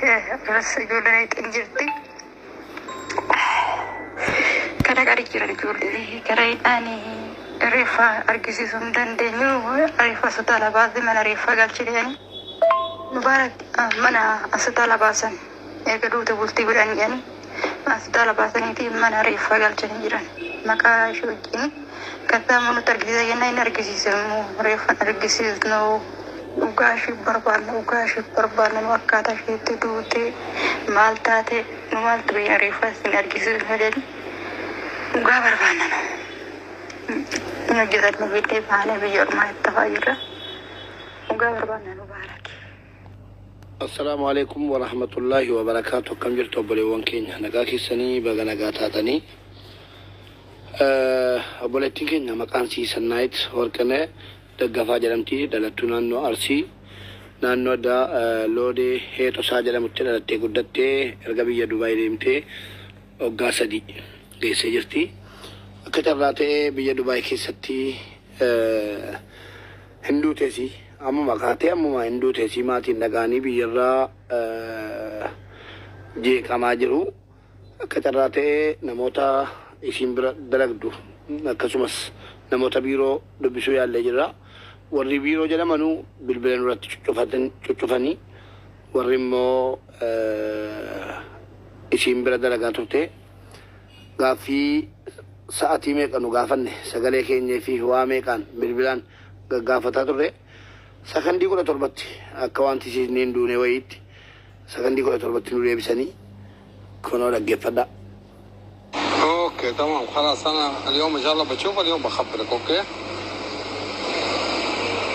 Irras ijoolleen eexin jirti. Kana qari jiran ijoollee gara hidhaanii reeffa argisiisuu hin dandeenyu. Reeffa hospitaala baasee mana reeffa galchitanii. Mubaarak mana hospitaala baasan erga duute bultii godhan jedhanii hospitaala baasaniiti mana reeffa galchanii jiran. Maqaa ishee wajjin kan nutti argisiisa jennaan hin argisiisamu reeffa hin argisiisnu. Dhugaa ishee barbaanna, dhugaa ishee barbaanna, nu akkaataa isheetti duute maal taate nu maaltu beekna, reeffa hin argisiisnu jedhanii dhugaa barbaanna nu. Hin hojjetan nu biddee baanee biyya ormaa itti hafaa jirra. Dhugaa barbaanna nu baaraki. Assalaamu alaikum warahmatullaahi wabarakaatu. Akkam jirtu obboleewwan keenya? Nagaa keessanii? Baga nagaa taatanii. Obboleettiin keenya maqaan sii Sannaayit Warqinee Daggafaa jedhamti. Dhalattuu naannoo Arsii, naannoo addaa Loodee Heexosaa jedhamutti dhalattee guddattee, erga biyya Dubaay deemtee waggaa 3 geessee jirti. Akka carraa ta'ee biyya Dubaay keessatti hin duuteesi. Ammuma kaatee ammuma hin duuteesi, maatiin dhaga'anii biyyarraa jeeqamaa jiru. Akka carraa ta'ee namoota isiin bira dalagdu akkasumas namoota biiroo dubbisuu yaallee jirra. Warri biiroo jedhamanu bilbila nurratti cuccufanii, warri immoo isiin bira dalagaa turte gaaffii sa'atii meeqa nu gaafanne, sagalee keenyee fi waa meeqaan bilbilaan gaggaafataa turre, sakandii 17tti akka wanti isiin hin duune wayiitti sakandii 17tti nu deebisanii. Kunoo dhaggeeffadhaa. اوكي تمام، خلاص انا اليوم ان شاء الله بشوف، اليوم بخبرك. اوكي،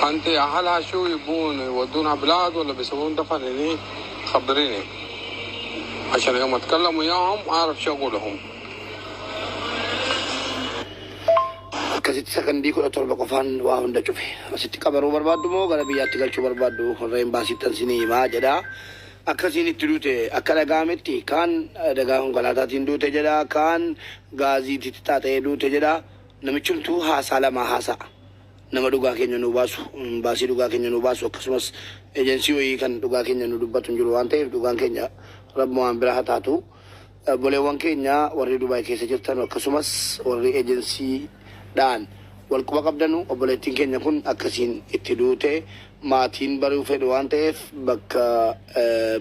انت اهلها شو يبون؟ يودونها بلاد ولا بيسوون دفن هني؟ خبريني عشان يوم اتكلم وياهم اعرف شو اقول لهم. Akkasitti sakandii 17 qofaan waa hunda cufe. Asitti qabaruu barbaaddu moo gara biyyaatti galchuu barbaaddu? Warra embaasiittan sinii himaa jedha. Akkasiin itti duute akka dhaga'ametti kaan adagaa konkolaataatiin duute jedha, kaan gaaziitti xaaxa'ee duute jedha. Namichumtuu haasaa lamaa haasa'a. Nama dhugaa keenya nuu baasu, baasii dhugaa keenya nuu baasu, akkasumas ejensii wayii kan dhugaa keenya nu dubbatu hin jiru waan ta'eef, dhugaan keenya Rabbumaan bira haa taatu. Obboleewwan keenya warri Dubaay keessa jirtan, akkasumas warri ejensii dhaan wal quba qabdanu, obboleettiin keenya kun akkasiin itti duute maatiin baruu fedhu waan ta'eef, bakka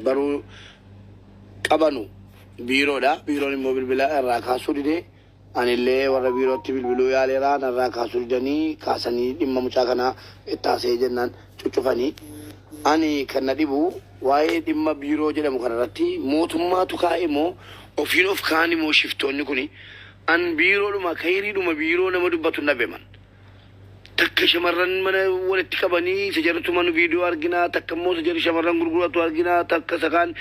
baruu qabanu biiroodha. Biiroon immoo bilbila irraa kaasuu dide. Anillee warra biirootti bilbiluu yaaleera, narraa kaasuu didanii, kaasanii dhimma mucaa kanaa itti haasa'ee jennaan cuccufanii. Ani kan na dhibu waa'ee dhimma biiroo jedhamu kanarratti mootummaatu kaa'e moo ofiin of kaa'ani moo shiftoonni kuni? An biiroodhuma kayiriidhuma biiroo nama dubbatu hin dhabe man. Takka shamarran mana walitti qabanii isa jarri tumanu viidiyoo argina, takka immoo isa jarri shamarran gurguratu argina, takka isa kaan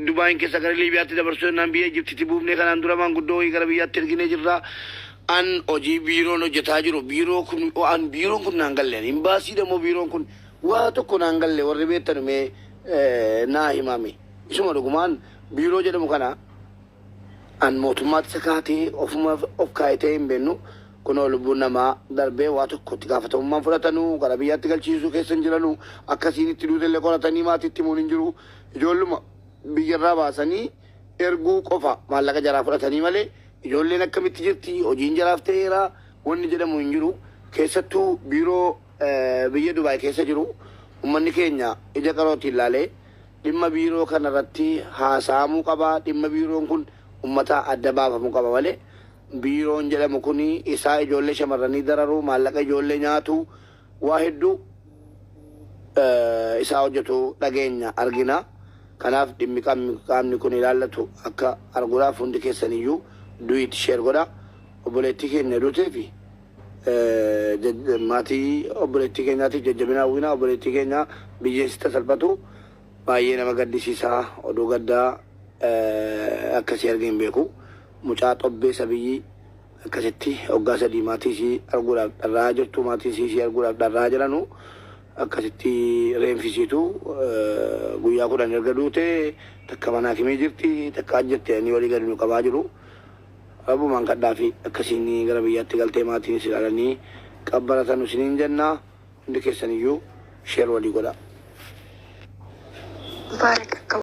Dubaayin keessa gara Liibiyaatti dabarsuu jennaan biyya Ijiptitti buufnee kanaan dura maanguddoo wayii gara biyyaatti erginee jirra. An hojii biiroon hojjetaa jiru, biiroo kun, an biiroon kun naan galle, imbaasiidha moo biiroon kun, waa tokko naan galle. Warri beektanu mee naa himame. Isuma dhugumaan biiroo jedhamu kana an mootummaatti isa kaatee ofuma of kaayatee hin beeknu. Kunoo lubbuun namaa darbee waa tokko itti gaafatamummaan fudhatanu, gara biyyaatti galchiisuu keessa hin jiranu, akkasiin itti duutellee qoratanii maatiitti himuun hin jiru. Ijoolluma biyyarraa baasanii erguu qofa maallaqa jaraa fudhatanii malee, ijoolleen akkamitti jirti, hojiin jaraaf ta'eera wanni jedhamu hin jiru. Keessattuu biiroo biyya Dubaay keessa jiru, ummanni keenya ija qarootiin laalee dhimma biiroo kanarratti haasa'amuu qaba. Dhimma biiroon kun ummata adda baafamuu qaba malee, biiroon jedhamu kun isaa ijoollee shamarranii dararu, maallaqa ijoollee nyaatu, waa hedduu isaa hojjetu dhageenya, argina. Kanaaf dhimmi qaamni kun ilaallatu akka arguudhaaf hundi keessaniyyuu duet share godha. Obboleettii keenya duutee fi maatii obboleettii keenyaatiif jajjabina hawwina. Obboleettii keenya biyyeen sitti salphatu. Baay'ee nama gaddisiisaa, oduu gaddaa akkasii argee hin beeku. Mucaa xobbee sabiyyii akkasitti waggaa 3 maatii isii arguudhaaf dharra'aa jirtu, maatiin isii isii arguudhaaf dharra'aa jiranu, akkasitti reenfisiitu guyyaa 10 erga duute, takka mana hakimii jirti, takka as jirti jedhanii walii gadi nu qabaa jiru. Rabbumaan kadhaa fi akkasiin gara biyyaatti galtee maatiin is ilaalanii qabbaratanu isiniin jenna. Hundi keessaniyyuu share walii godhaa. Mubaarak akka